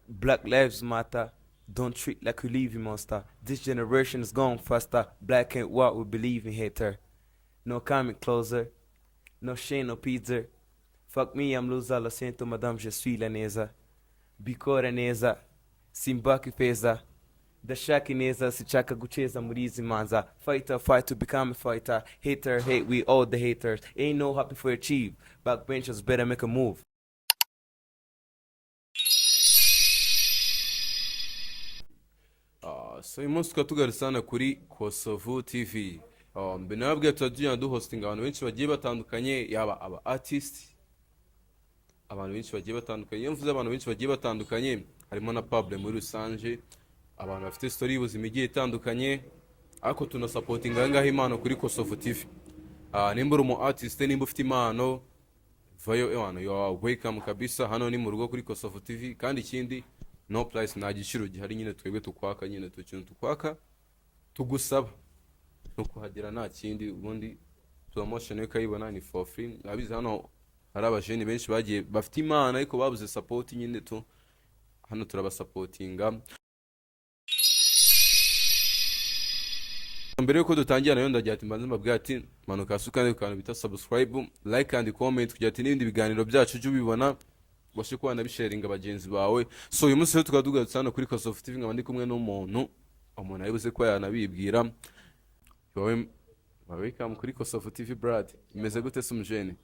Black Lives Matter. Don't treat like we live in monster. This generation is going faster. Black and white, we believe in hater. No coming closer. No shame, no pizza. Fuck me, I'm loser. Lo siento, madame, je suis la neza. Bikora neza. Simbaka ifeza. Ndashaka ineza, sinshaka guceza muri izi manza. Fighter, fight to become a fighter. Hater, hate, we all the haters. Ain't no happy for achieve. Backbenchers better make a move. So uyu munsi tukaba tugarutse hano kuri Kosovo TV. Mbere nababwiye, tuba tugenda duhostinga abantu benshi bagiye batandukanye, yaba aba artist, abantu benshi bagiye batandukanye. Iyo mvuze abantu benshi bagiye batandukanye, harimo na public muri rusange, abantu bafite story y'ubuzima igiye itandukanye, ariko tunasupportinga aha ngaha impano kuri Kosovo TV. Nimba uri umu artist, nimba ufite impano, vayo ewana, you are welcome kabisa. Hano ni mu rugo kuri Kosovo TV. Kandi ikindi, no price, nta giciro gihari nyine. Twebwe tukwaka nyine, ikintu tukwaka, tugusaba ni ukuhagera, nta kindi. Ubundi promotion yo ukayibona ni for free. Abizi hano hari abajeni benshi bagiye bafite impano ariko babuze support nyine tu. Hano turabasupportinga. Mbere yuko dutangira nayo, ndagira ati mbanze mbabwira ati manuka hasi ukande ku kantu bita subscribe, like and comment, kugira ati n'ibindi biganiro byacu ujye ubibona, ubashe kuba wanabisharinga bagenzi bawe. So uyu munsi rero tukaba tugarutse hano kuri Kosovo TV, nkaba ndi kumwe n'umuntu, umuntu ari buze kuba yanabibwira. Wowe, welcome kuri Kosovo TV, Brad. Imeze gute se, umujene?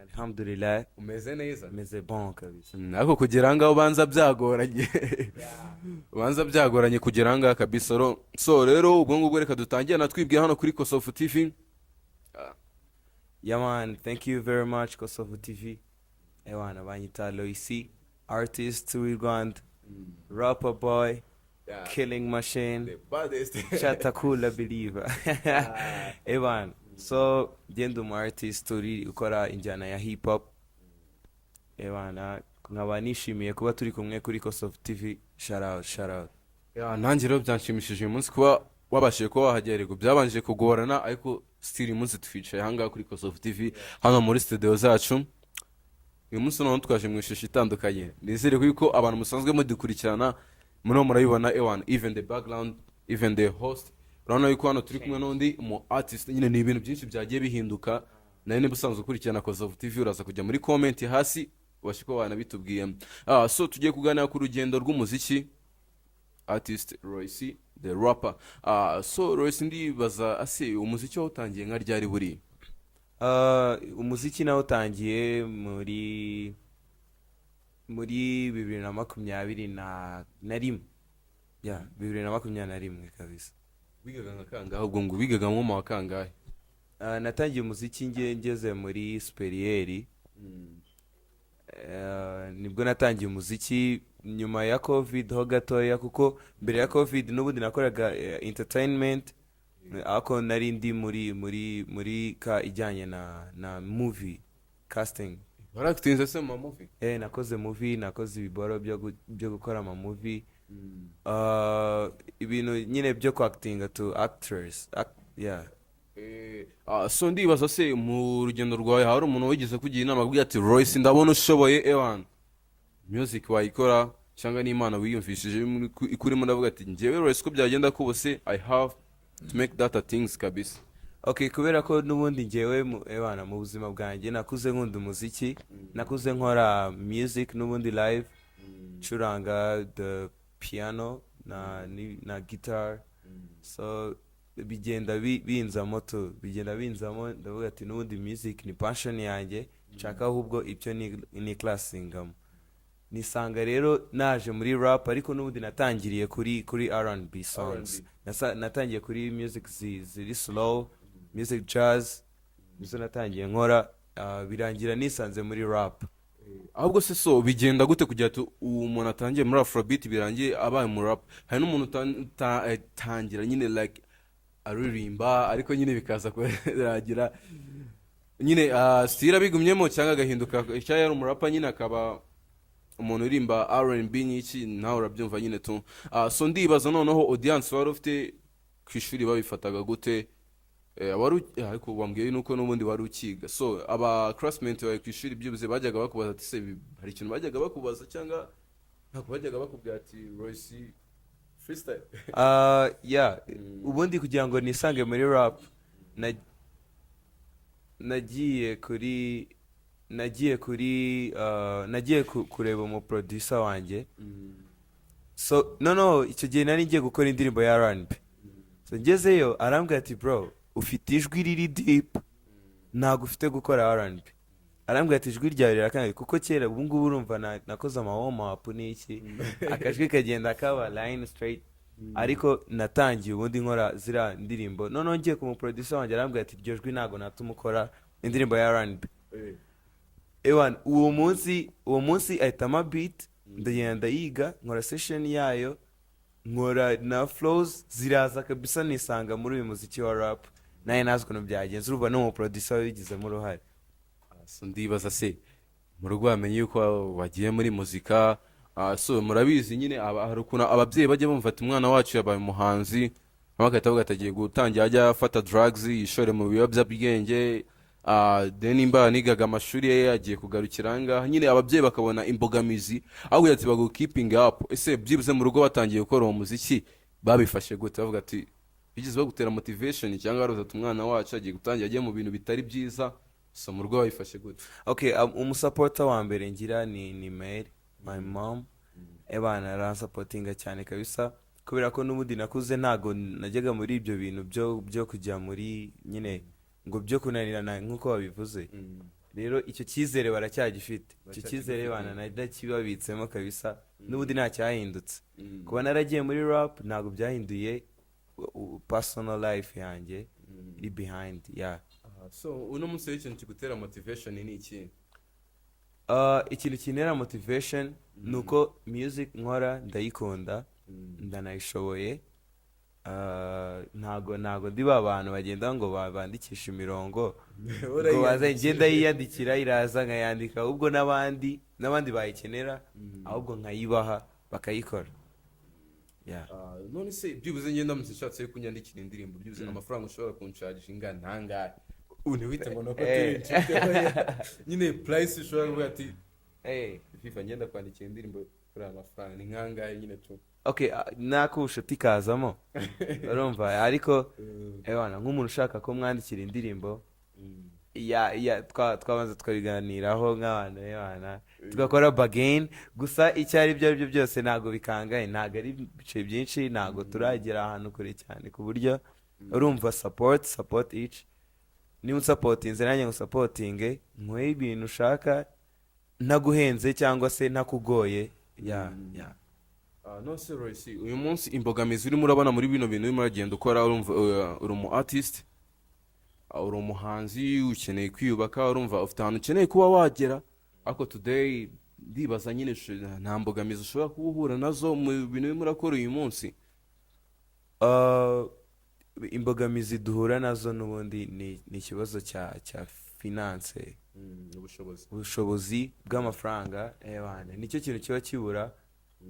Alhamdulillah. Umeze neza? Meze bon kabisa. Ariko kugera ahangaha ubanza byagoranye, ubanza byagoranye kugera ahangaha kabisa. So rero ubwo ngubwo reka dutangire natwibwira hano kuri Kosovo TV. Yeah man, thank you very much, Kosovo TV. Ewana, banyita Loisi, artist w'i Rwanda, rapper boy, killing machine, The baddest. Shatakula believer. Ewana, so ngenda umu artist uri ukora injyana ya hip hop. Ewana, nkaba nishimiye kuba turi kumwe kuri Kosovo TV. Shout out, shout out. Yeah, nanjye rero byanshimishije uyu munsi kuba wabashije kuba wahagera. Yego, byabanje kugorana, ariko still uyu munsi twicaye ahangaha kuri Kosovo TV, hano muri studio zacu. Uyu munsi noneho twaje mu ishusho itandukanye. Nizere yuko abantu musanzwe mudukurikirana muriho murabibona ewan, even the background, even the host, urabona yuko hano turi kumwe n'undi mu artist nyine. Ni ibintu byinshi byagiye bihinduka. Nawe niba usanzwe ukurikirana Kosovo TV, uraza kujya muri comment hasi ubashe kuba wanabitubwiye. So tugiye kuganira ku rugendo rw'umuziki, artist Royce the rapper. So Royce, ndibaza ase umuziki wawutangiye nka ryari buri? Umuziki nawutangiye muri 2021, yeah, 2021 kabisa. Wigaga nka kangahe ubwo? Ngo wigaga nko mu wa kangahe? Natangiye umuziki ngeze muri supérieur. Nibwo natangiye umuziki, nyuma ya COVID ho gatoya, kuko mbere ya COVID n'ubundi nakoraga entertainment, ariko nari ndi muri ka ijyanye na movie casting. Warakitinze se mu ma movie? Nakoze movie, nakoze ibiboro byo gukora ama movie. Ibintu nyine byo kwactinga to actors. Yeah. So ndibaza se mu rugendo rwawe hari umuntu wigeze kugira inama akubwira ati: "Royce, ndabona ushoboye ewan, music wayikora," cyangwa n'Imana wiyumvishije ikurimo, ndavuga ati: "Njyewe Royce, uko byagenda kose I have to make that a things kabisa"? Okay, kubera ko n'ubundi njyewe ebana mu buzima bwanjye nakuze nkunda umuziki, nakuze nkora music n'ubundi live, ncuranga the piano na guitar, so bigenda binzamo tu, bigenda binzamo. Ndavuga ati n'ubundi music ni passion yanjye, nshaka ahubwo ibyo ni classingamo. Nisanga rero naje muri rap, ariko n'ubundi natangiriye kuri R&B songs. R&B. Natangiye kuri music ziri slow music, jazz, nizo natangiye nkora, birangira nisanze muri rap. Ahubwo se so bigenda gute kugira ati uwo muntu atangiye muri afrobeat birangiye abaye mu rap? Hari n'umuntu utangira nyine like aririmba, ariko nyine bikaza kurangira nyine style abigumyemo cyangwa agahinduka, cyangwa yari umurapa nyine akaba umuntu uririmba R&B n'iki, nawe urabyumva nyine tu. So ndibaza noneho audience wari ufite ku ishuri babifataga gute? Ariko wambwiye nuko n'ubundi wari ukiga, so aba classmate bawe ku ishuri byibuze bajyaga bakubaza ati se hari ikintu bajyaga bakubaza cyangwa Ntabwo bajyaga bakubwira ati "Royce, freestyle"? Yeah, ubundi kugira ngo nisange muri rap, nagiye kureba umu producer wanjye. So no, icyo gihe nari ngiye gukora indirimbo ya R&B. So ngezeyo arambwira ati: "Bro, ufite ijwi riri deep, ntabwo ufite gukora R&B." Arambwira ati: "Ijwi ryawe rirakangaye," kuko kera, ubu ngubu urumva nakoze ama warm up n'iki, akajwi kagenda kaba line straight, ariko natangiye ubundi nkora ziriya ndirimbo. Noneho ngiye ku muproducer wanjye, arambwira ati: "Iryo jwi ntabwo natuma ukora indirimbo ya R&B." Ewan, uwo munsi ahitamo beat, ndagenda ndayiga, nkora session yayo, nkora na flows ziraza kabisa, nisanga muri uyu muziki wa rap. Nawe nazi ukuntu byagenze, urumva ni umuproducer wabigizemo uruhare. So ndibaza se mu rugo bamenye yuko wagiye muri muzika? So murabizi nyine, hari ukuntu ababyeyi bajya bumva ati: "Umwana wacu yabaye umuhanzi," bagahita bavuga ati: "Agiye gutangira ajya afata drugs, yishore mu biyobyabwenge." Then nimba nigaga amashuri ye agiye kugarukira aha ngaha nyine, ababyeyi bakabona imbogamizi ahubwo ati bagu keeping up. Ese byibuze mu rugo batangiye gukora uwo muziki babifashe gute? Bavuga ati, bigeze bagutera motivation, cyangwa baruza ati: "Umwana wacu agiye gutangira ajye mu bintu bitari byiza"? So mu rugo babifashe gute? Okay, umusupporter wa mbere ngira ni Mary, my mom. Ebana, aransupportinga cyane kabisa, kubera ko n'ubundi nakuze ntago najyaga muri ibyo bintu byo kujya muri nyine ngo byo kunanirana nk'uko babivuze. Rero icyo cyizere baracyagifite, icyo cyizere bana ndakibabitsemo kabisa. N'ubundi nta cyahindutse. Kuba naragiye muri rap ntabwo byahinduye personal life yanjye iri behind, yeah. So uno munsi rero ikintu kigutera motivation ni iki? Ikintu kintera motivation ni uko music nkora ndayikunda, ndanayishoboye. Ntago ndi ba bantu bagenda ngo bandikishe imirongo ngo baze, ngenda yiyandikira, iraza nkayandika, ahubwo n'abandi bayikenera, ahubwo nkayibaha bakayikora, yeah. None se byibuze ngenda ndamutse nshatse yo kunyandikira indirimbo, byibuze amafaranga ushobora kunshagisha ingana ntangahe? Ubu ntiwite ngo nuko turi inshuti, oya. Nyine price ushobora kuvuga ati: "FIFA, ngenda kwandikira indirimbo kuri aya mafaranga," ni nkangahe nyine tu? Okay, nako ubushuti kazamo, urumva, ariko ewana, nk'umuntu ushaka ko mwandikira indirimbo, ya twabanza tukabiganiraho nk'abantu, ewana, tugakora bargain. Gusa icyo ari byo ari byo byose ntabwo bikangaye, ntabwo ari ibice byinshi, ntabwo turagera ahantu kure cyane, ku buryo urumva support each, niba unsupportinze nanjye ngusupportinge, nkuhe ibintu ushaka ntaguhenze cyangwa se ntakugoye, yeah. None se Royce, uyu munsi imbogamizi urimo urabona muri bino bintu urimo uragenda ukora, urumva uri umu artist, uri umuhanzi, ukeneye kwiyubaka, urumva ufite ahantu ukeneye kuba wagera, ariko today ndibaza nyine nta mbogamizi ushobora kuba uhura nazo mu bintu urimo urakora uyu munsi? Imbogamizi duhura nazo n'ubundi ni ikibazo cya finance. Ubushobozi. Ubushobozi bw'amafaranga, ewana, nicyo kintu kiba kibura,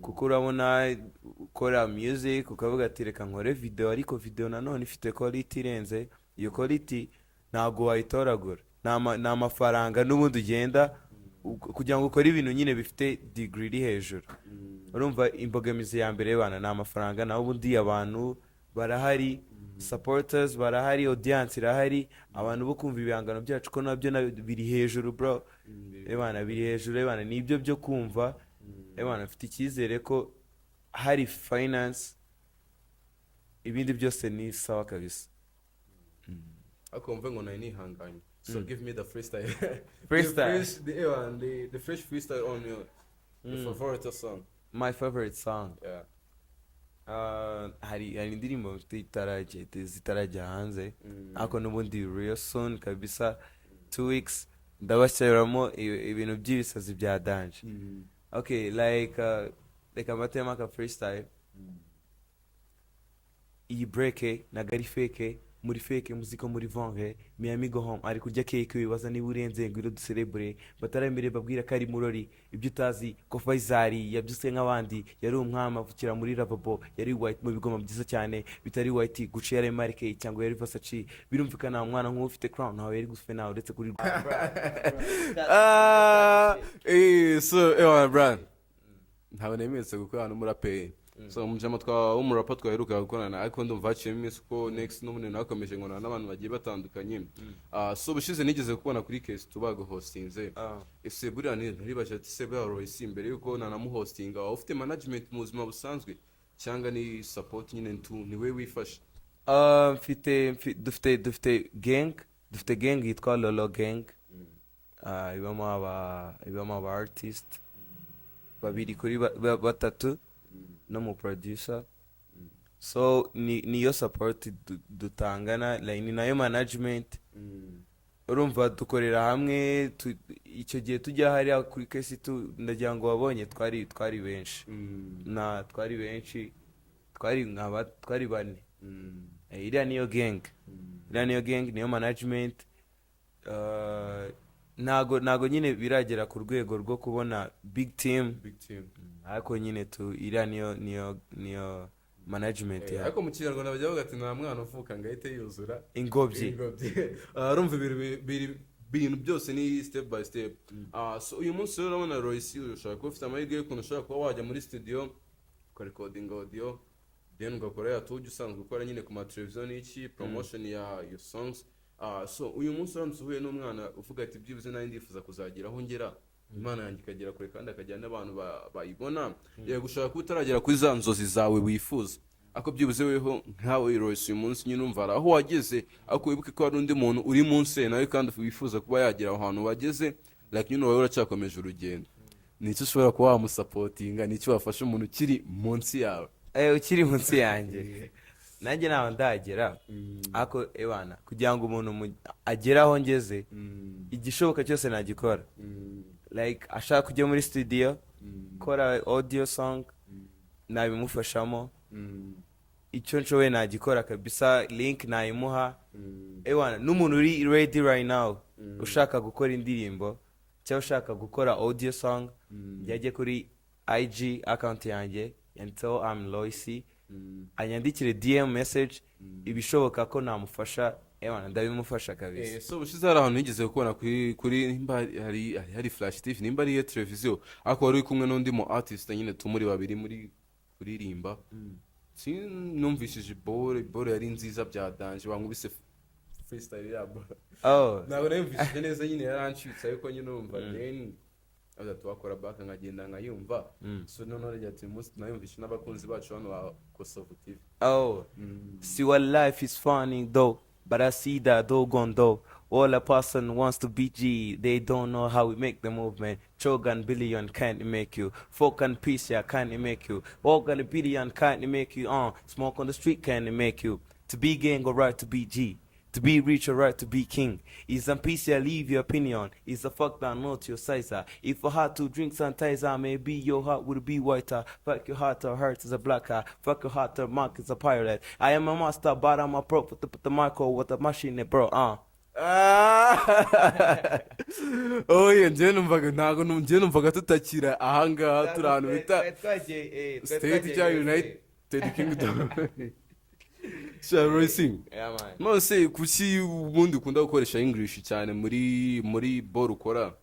kuko urabona ukora music ukavuga ati: "Reka nkore video," ariko video nanone ifite quality irenze. Iyo quality ntabwo wayitoragura. Ni amafaranga n'ubundi ugenda kugira ngo ukore ibintu nyine bifite degree iri hejuru. Urumva imbogamizi ya mbere bana ni amafaranga, naho ubundi abantu barahari, supporters barahari, audience irahari, abantu bo kumva ibihangano byacu ko nabyo biri hejuru, bro. Ebana, biri hejuru, ebana, nibyo byo kumva. Ebana, mfite icyizere ko hari finance, ibindi byose ni sawa kabisa. Ariko wumve ngo nari nihanganye, so give me the freestyle. Freestyle. The fresh, the fresh freestyle on your favorite song. My favorite song? Yeah. Hari indirimbo mfite zitarajya hanze, ariko n'ubundi real soon kabisa, 2 weeks ndabashyiramo ibintu by'ibisazi bya danger. Okay, like reka mbatemo aka freestyle. Iyi break ntago ari fake, muri fake muziko muri vonge Miami go home, ari kurya cake, wibaza niba urenze, ngwino duserebure, bataramire babwira ko ari murori, ibyo utazi ko Faisal yabyutse nk'abandi, yari umwami avukira muri lavabo, yari white mu bigoma byiza cyane bitari white, Gucci yari marike cyangwa yari Versace, birumvikana umwana nk'ufite crown ntawe yari gufena uretse kuri So, ewa, Brian. Ntabwo nemeretse gukorana n'umuraperi. So umujama twa w'umurapa twaheruka gukorana, ariko ndumva haciyemo iminsi, kuko next n'ubundi nakomeje nkorana n'abantu bagiye batandukanye. So ubushize nigeze kubona kuri case tubaguhostinze. Ese buriya ntaribaje ati: se buriya Royce, mbere yuko nanamuhostinga, waba ufite management mu buzima busanzwe, cyangwa ni support nyine tu ni we wifashe? Ah, mfite dufite gang, dufite gang yitwa Lolo Gang. Ibamo aba artist babiri kuri batatu no mu producer. So ni niyo support dutangana, like, ni nayo management. Urumva dukorera hamwe. Icyo gihe tujya hariya kuri kesi tu, ndagira ngo wabonye twari benshi, na twari benshi, twari nkaba twari bane. Iriya niyo gang, iriya niyo gang, niyo management. Ntago nyine biragera ku rwego rwo kubona big team. Big team. Ariko nyine tu iriya niyo management ya Ariko mu Kinyarwanda bajya bavuga ati: "Nta mwana uvuka ngo ahite yuzura ingobyi." Ingobyi. Urumva ibintu ibintu byose ni step by step. So uyu munsi rero urabona Royce ushobora kuba ufite amahirwe y'ukuntu ushobora kuba wajya muri studio ukarekodinga audio, then ugakora ya tujya usanzwe ukora nyine ku mateleviziyo n'iki, promotion ya your songs. So uyu munsi uramutse uhuye n'umwana uvuga ati: "Byibuze nanjye ndifuza kuzagira aho ngera, Imana yanjye ikagera kure kandi akajyana n'abantu bayibona." Yego, ushobora kuba utaragera kuri za nzozi zawe wifuza, ariko byibuze weho nkawe Royce uyu munsi nyine umva hari aho wageze, ariko wibuke ko hari undi muntu uri munsi ye nawe kandi wifuza kuba yagera aho hantu wageze. Like nyine wowe uracyakomeje urugendo. Ni icyo ushobora kuba wamusapotinga, ni icyo wafasha umuntu ukiri munsi yawe? Ukiri munsi yanjye, nanjye ntaho ndagera, ariko ebana, kugira ngo umuntu agere aho ngeze, igishoboka cyose nagikora. Like ashaka kujya muri studio kora audio song, nabimufashamo. Icyo nshoboye nagikora kabisa, link nayimuha. Ewana, n'umuntu uri ready right now ushaka gukora indirimbo cyangwa ushaka gukora audio song, yajye kuri IG account yanjye yanditseho "Am Loyce", anyandikire DM message. Ibishoboka ko namufasha, ewana, ndabimufasha kabisa. So ubushize hari ahantu nigeze kubona kuri nimba hari Flash TV, nimba ari iyo televiziyo, ariko wari uri kumwe n'undi mu artist nyine tumuri babiri muri kuririmba. Sinumvishije bore yari nziza bya danger, wankubise freestyle ya bore. Oh. Ntabwo nayumvishije neza nyine, yarancitse, ariko nyine urumva then aza tuwakora back nkagenda nkayumva. So noneho rero ati uyu munsi tunayumvishe n'abakunzi bacu hano ba Kosovo TV. Oh, see what life is funny though, but I see that doggone though. All a person wants to be G, they don't know how we make the movement. Chogan billion can't make you. Folk and peace, yeah, can't make you. Organ billion can't make you. Smoke on the street can't make you. To be gang or right to be G. To be rich or right to be king. Is a peace, yeah, leave your opinion. Is a fuck that not your size. If I had to drink sanitizer, maybe your heart would be whiter. Fuck your heart, or heart is a blacker. Fuck your heart, or mark is a pirate. I am a master, but I'm a pro. Put the mic with the machine, bro. Oye, njyewe numvaga ntabwo njyewe numvaga tutakira ahangaha, turi ahantu bita State cyangwa United Kingdom. Sha Royce, Yeah, man. none se kuki ubundi ukunda gukoresha English cyane muri ball ukora,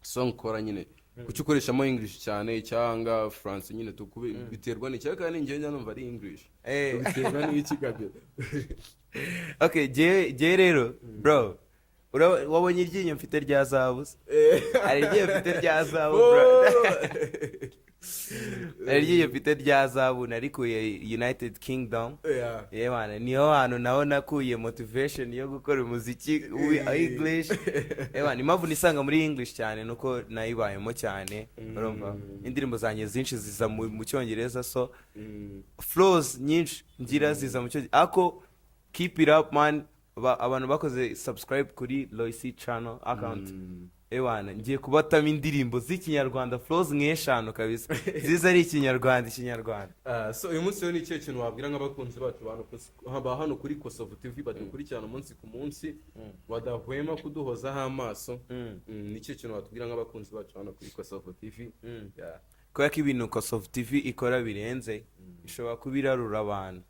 song ukora nyine? Kuki ukoreshamo English cyane cyangwa France nyine tukube? Biterwa n'iki? Kandi njyewe njya numva ari English. Biterwa n'iki kabyo? Okay, jewe rero bro, wabonye iryinyo mfite rya zahabu se? Hari iryinyo mfite rya zahabu bro, hari iryinyo mfite rya zahabu narikuye United Kingdom. Yeah, man, niho hantu naho nakuye motivation yo gukora umuziki English. Yeah, man, impamvu nisanga muri English cyane nuko nayibayemo cyane. Urumva indirimbo zanjye zinshi ziza mu Cyongereza, so flows nyinshi ngira ziza mu Cyongereza. Ariko keep it up, man. Abantu bakoze subscribe kuri Loyce channel account, ewana, ngiye kubatamo indirimbo z'Ikinyarwanda, flows nk'eshanu kabisa ziza ari Ikinyarwanda, Ikinyarwanda. So uyu munsi rero ni ikihe kintu wabwira nk'abakunzi bacu ba hano kuri Kosovo TV badukurikirana umunsi ku munsi, badahwema kuduhozaho amaso? Ni ikihe kintu watubwira nk'abakunzi bacu hano kuri Kosovo TV? Yeah. Kubera ko ibintu Kosovo TV ikora birenze, ishobora kuba irarura abantu.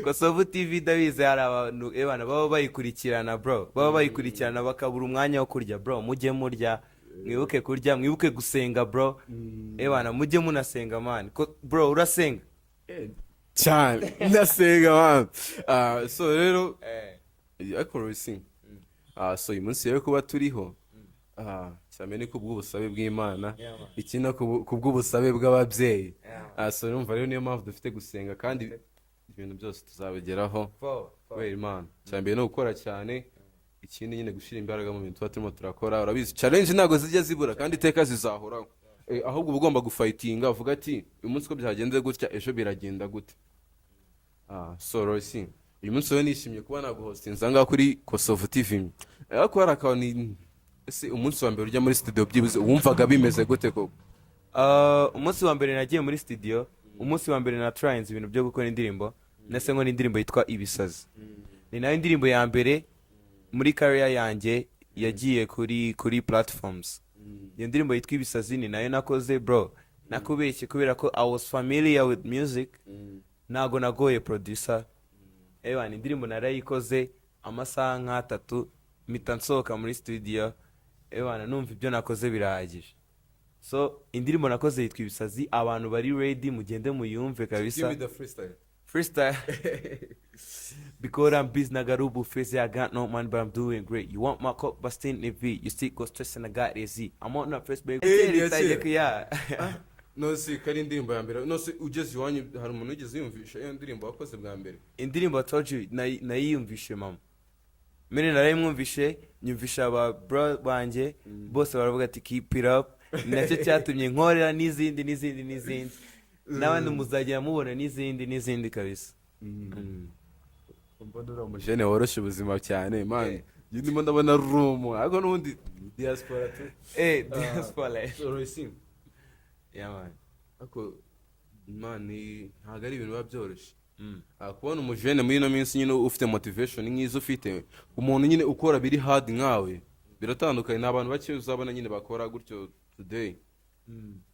Kosovo TV ndabizi hari abantu ebana baba bayikurikirana bro, baba bayikurikirana bakabura umwanya wo kurya. Bro, mujye murya. Mwibuke kurya, mwibuke gusenga, bro. Ebana, mujye munasenga, man. Ko bro, urasenga? Cyane, ndasenga, man. Ah, so rero ariko Royce, so uyu munsi rero kuba turiho, cyane ni kubw'ubusabe bw'Imana. Yeah, man. Iki no kubw'ubusabe bw'ababyeyi. Yeah. So urumva rero niyo mpamvu dufite gusenga, kandi ibintu byose tuzabigeraho kubera Imana. Cya mbere ni ugukora cyane, ikindi nyine gushyira imbaraga mu bintu tuba turimo turakora. Urabizi, challenge ntabwo zijya zibura kandi iteka zizahoraho. Ahubwo uba ugomba gufightinga, uvuga ati uyu munsi ko byagenze gutya, ejo biragenda gute? So Royce, uyu munsi rero nishimiye kuba naguhostinze aha ngaha kuri Kosovo TV. Ariko hari akantu, ese umunsi wa mbere ujya muri studio, byibuze wumvaga bimeze gute koko? Umunsi wa mbere nagiye muri studio, umunsi wa mbere na tryinze ibintu byo gukora indirimbo, nase nkora indirimbo yitwa Ibisazi. Ni nayo indirimbo ya mbere muri career yanjye yagiye kuri platforms. Iyo ndirimbo yitwa Ibisazi ni nayo nakoze, bro. Nakubeshye, kubera ko I was familiar with music, ntago nagoye producer. Ewana, indirimbo narayikoze amasaha nk'atatu, mpita nsohoka muri studio. Ewana, numva ibyo nakoze birahagije. So indirimbo nakoze yitwa Ibisazi. Abantu bari ready, mugende muyumve kabisa. Give me the freestyle. Freestyle. Because I'm busy, nagarubu face, I got no money, but I'm doing great. You want my cup, but still in V. You still go stress and I got a Z. I'm on that first, baby. Eh, ni iya. Yeah. No si ko ari indirimbo ya mbere? No si ugeze iwanyu hari umuntu wigeze yumvisha iyo ndirimbo wakoze bwa mbere? Indirimbo I told you, nayiyumvishe mama. Mbere narayimwumvishe, nyumvisha aba bro banjye bose, baravuga ati keep it up. Ni nacyo cyatumye nkorera n'izindi n'izindi n'izindi, n'abandi muzagenda mubona n'izindi n'izindi kabisa. Mbona uri umujene woroshye ubuzima cyane, man. Njye ndimo ndabona rumu, ariko n'ubundi diaspora tu. Eh, diaspora life. So Royce, Yeah, man. ariko man, ntabwo ari ibintu biba byoroshye. Kubona umujene muri ino minsi nyine ufite motivation nk'izo ufite, umuntu nyine ukora biri hard nkawe, biratandukanye. Ni abantu bake uzabona nyine bakora gutyo today.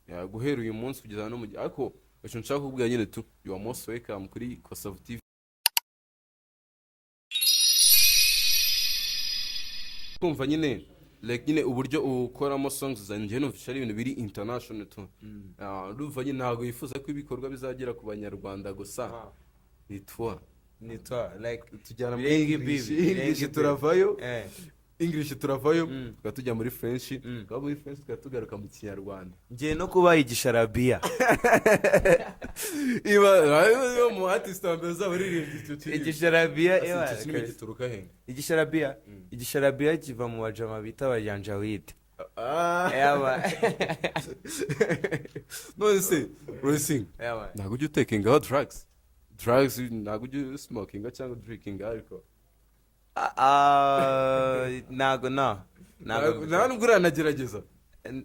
Yeah, guhera uyu munsi kugeza no mu gihe. Ariko icyo nshaka kukubwira nyine tu, you are most welcome kuri Kosovo TV. Kumva nyine like nyine uburyo ukoramo songs zanjye, numvisha ari ibintu biri international tu. Ndumva nyine ntabwo yifuza ko ibikorwa bizagera ku Banyarwanda gusa, ni twa Ni twa like tujyana muri birenga English, imbibi, birenga English imbibi. turavayo, English turavayo, tukaba tujya muri French, tukaba muri French, tukaba tugaruka mu Kinyarwanda. Ngiye no kuba igisharabia. Iba mu artist wa mbere uzaba uririmbye icyo kirimi. Igisharabia. Ese Ewa, icyo kirimi kabisa. gituruka he? Igisharabia kiva mu bajama bita abajanjawide. Ah. Yaba. None se Royce, Yaba. ntabwo ujya utakingaho drugs? Ntabwo ujya smokinga cyangwa drinking alcohol? Ah, ah, ntago, no, ntago. Nta nubwo uranagerageza?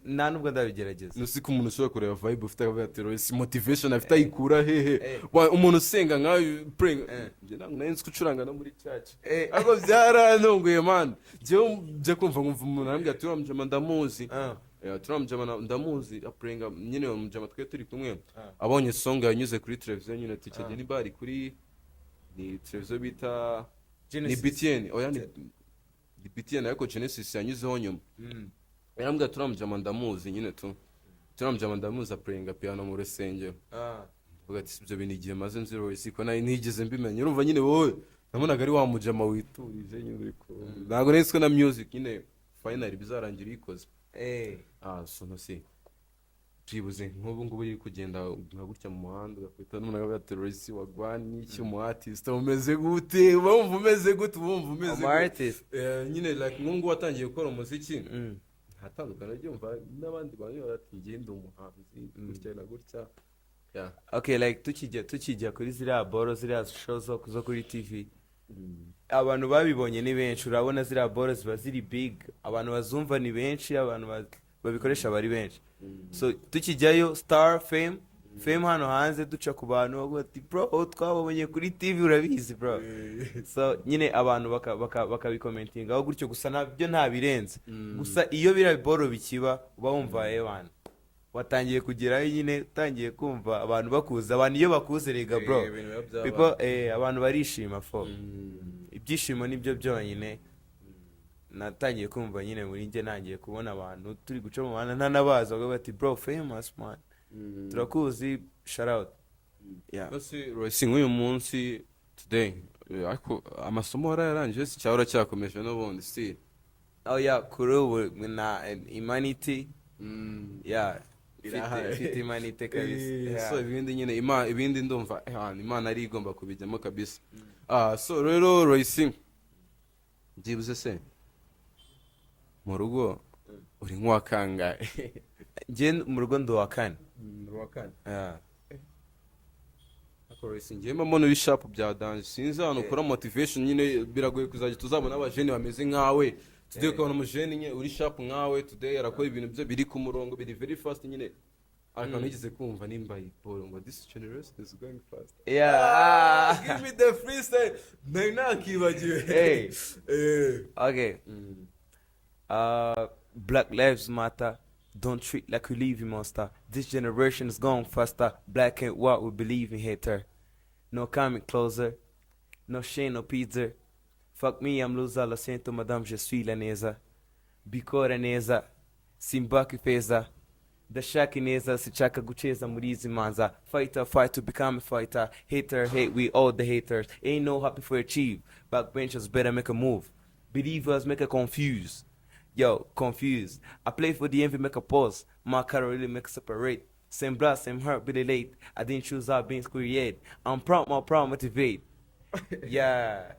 Nta nubwo ndabigerageza. Nusi ko umuntu ushobora kureba vibe ufite akavuga ati Royce motivation afite ayikura hehe? Eh. Umuntu usenga nkawe, praying. Eh. Njye ntabwo nari nzi ko ucuranga no muri church. Eh. Ariko byarantunguye, man. Njyewe njya kumva nkumva umuntu arambwira ati uriya mujama ndamuzi. Ah. Turiya mujama ndamuzi, apurenga nyine. Uwo mujama twe turi kumwe, Ah. abonye song yanyuze kuri televiziyo nyine, tukajya Ah. nimba ari kuri ni televiziyo bita ni Genesis. BTN, oya, ni BTN, ariko Genesis yanyuzeho nyuma. Yarambwira turiya mujama ndamuzi nyine tu, turiya mujama ndamuzi, apurenga piano mu rusengero. Ah. Avuga ati ibyo bintu igihe maze nzi Royce ko nari ntigeze mbimenya. Urumva nyine wowe nabonaga ari wa mujama witurije nyine uri ntabwo nari nzi ko na music nyine finally bizarangira uyikoze. Eh. So no si byibuze nk'ubu ngubu uri kugenda nka gutya mu muhanda, ugakubita n'umuntu akavuga ati Royce wagwan, iki, umu artist umeze gute? Uba wumva umeze gute? Uba wumva umeze Umu gute? artist. Nyine like nk'ubu ngubu watangiye gukora umuziki, nta tandukaniro ryumva n'abandi bantu bati njye ndi umuhanzi gutya na gutya. Yeah. Okay, like tukijya kuri ziriya boro, ziriya show zo kuri TV, abantu babibonye ni benshi. Urabona ziriya boro ziba ziri big, abantu bazumva ni benshi, abantu babikoresha bari benshi. So tukijyayo, star fame hano hanze, duca ku bantu bavuga ati bro, twababonye kuri TV, urabizi bro. So nyine abantu bakabikomentingaho gutyo gusa, nabyo nta birenze. Gusa iyo biriya boro bikiba, uba wumva ewana watangiye kugerayo nyine, utangiye kumva abantu bakuza. Abantu iyo bakuze rega, bro, Eh, ibintu biba byabaye. people, abantu barishima fo. Ibyishimo nibyo byonyine. Natangiye kumva nyine muri njye, nangiye kubona abantu turi guca mu muhanda ntanabazi, bavuga bati: "Bro, famous man, turakuzi, shout out." Yeah. Basi Royce, nk'uyu munsi today, ariko amasomo warayarangije se cyangwa uracyakomeje n'ubundi still? Oh yeah, kuri ubu na humanity, yeah, mfite Irahari. mfite humanity kabisa. Yeah. So ibindi nyine ibindi ndumva Imana ari igomba kubijyamo kabisa. Ah, so rero Royce, byibuze se mu rugo uri nk'uwa kangahe? Njye mu rugo ndi uwa kane. Uwa kane? Yeah. Ariko Royce, njyewe mbona uri sharp bya danger. Sinzi ahantu ukora motivation nyine. Biragoye kuzajya tuzabona abajene bameze nkawe today, ukabona umujene nyine uri sharp nkawe today, arakora ibintu bye biri ku murongo, biri very fast nyine. Akantu nigeze kumva nimba Paul ngo "This generation is going fast." Yeah. Give me the freestyle, nari nakibagiwe. Hey. Okay. Black Lives Matter. Don't treat like we live in monster. This generation is going faster. Black and white, we believe in hater. No coming closer. No shame, no pizza. Fuck me, I'm loser. Lo siento, madame, je suis la neza. Bikora neza. Simbaki feza. Ndashaka neza, sinshaka guceza muri izi manza. Fighter, fight to become a fighter. Hater, hate, we all the haters. Ain't no happy for achieve. Backbenchers better make a move. Believers make a confuse. Yo, confused. I play for the envy, make a pause. My car really make a separate. Same blood, same heart, really late. I didn't choose our being create. I'm proud, my proud motivate. Yeah.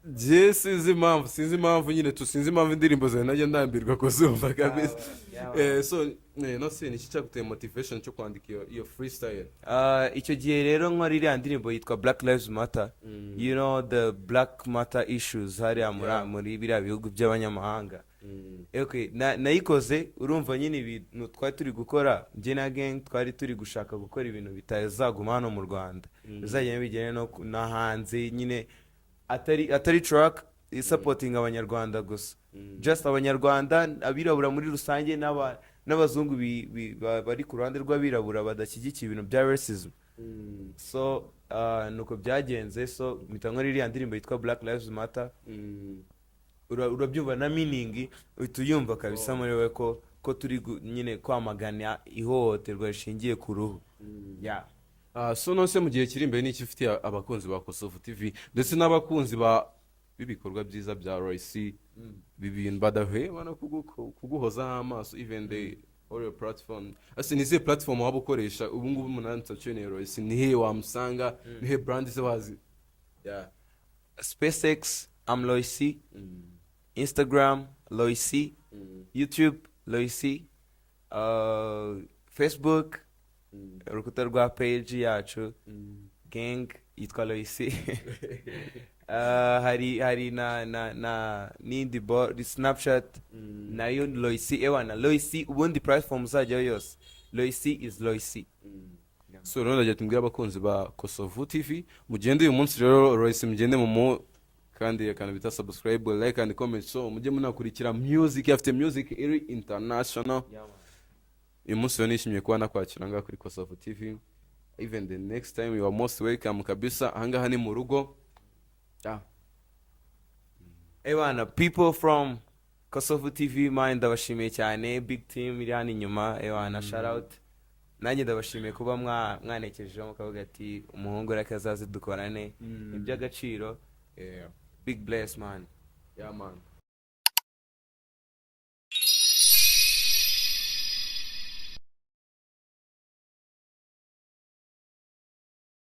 Njye sinzi impamvu nyine tu, sinzi impamvu indirimbo zawe najya ndambirwa kuzumva kabisa. So no se ni iki cyaguteye motivation cyo kwandika iyo freestyle? Icyo gihe rero nkora iriya ndirimbo yitwa Black Lives Matter, you know the Black Matter issues hariya muri muri biriya bihugu by'abanyamahanga. Okay, nayikoze urumva nyine ibintu twari turi gukora, njye na gang twari turi gushaka gukora ibintu bitazaguma hano mu Rwanda, bizagenda bigere no hanze nyine, atari track isupportinga Abanyarwanda gusa, just Abanyarwanda, abirabura muri rusange n'abazungu bari ku ruhande rw'abirabura badashyigikiye ibintu bya racism. So nuko byagenze. So mpita nkora iriya ndirimbo yitwa Black Lives Matter. Urabyumva na meaning uhita uyumva kabisa muri wowe ko turi nyine kwamagana ihohoterwa rishingiye ku ruhu, yeah. Ah, so none mu gihe kiri imbere n'icyo ufitiye abakunzi ba Kosovo TV ndetse n'abakunzi ba b'ibikorwa byiza bya Royce, ibi bintu badahwema no kuguhozaho amaso, even the all your platform, ase ni izihe platform waba ukoresha ubu ngubu umuntu aramutse akeneye Royce, ni he wamusanga, ni he brand ze wazi, yeah? SpaceX, I'm Loisi. Instagram, Loisi. YouTube, Loisi. Facebook, urukuta rwa page yacu gang yitwa Loisi. Hari na n'indi bo Snapchat nayo Loisi. Ewana, Loisi. Ubundi platform uzajyayo yose, Loisi is Loisi. So rero ndagira tumbwire abakunzi ba Kosovo TV, mugende uyu munsi rero Royce, mugende mu kandi akantu bita subscribe, like and comment. So mujye munakurikira music, afite music iri international. Uyu munsi rero nishimiye kuba nakwakira ngaha kuri Kosovo TV. Even the next time, you are most welcome kabisa, ahangaha ni mu rugo. Yeah. Ewana, people from Kosovo TV, man, ndabashimiye cyane. Big team iri hano inyuma, ewana, shout out. Nanjye ndabashimiye kuba mwanekejeho mukavuga ati umuhungu reka azaze dukorane. Iby'agaciro. Big bless, man. Yeah, man.